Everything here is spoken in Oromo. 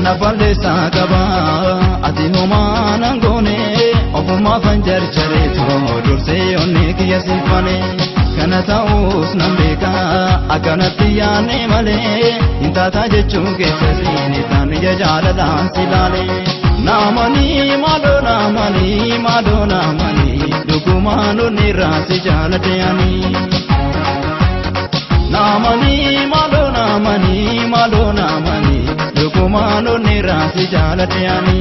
Kana balleessaa qaba ati homaa nan goone, ofumaafan jarjareetu dursee onnee kiyya siifane. Kana ta'uus nan beeka, akkanatti yaanne malee hin taataa jechuun keessa siin isaan ija jaalalaan si laale. Naamanii maaloo, naamanii maaloo, naamanii dhugumaan onnirraa si jaaladhe ani. Naamanii maaloo, naamanii maaloo, naamanii dhugumaan onnirraa si jaaladhe ani.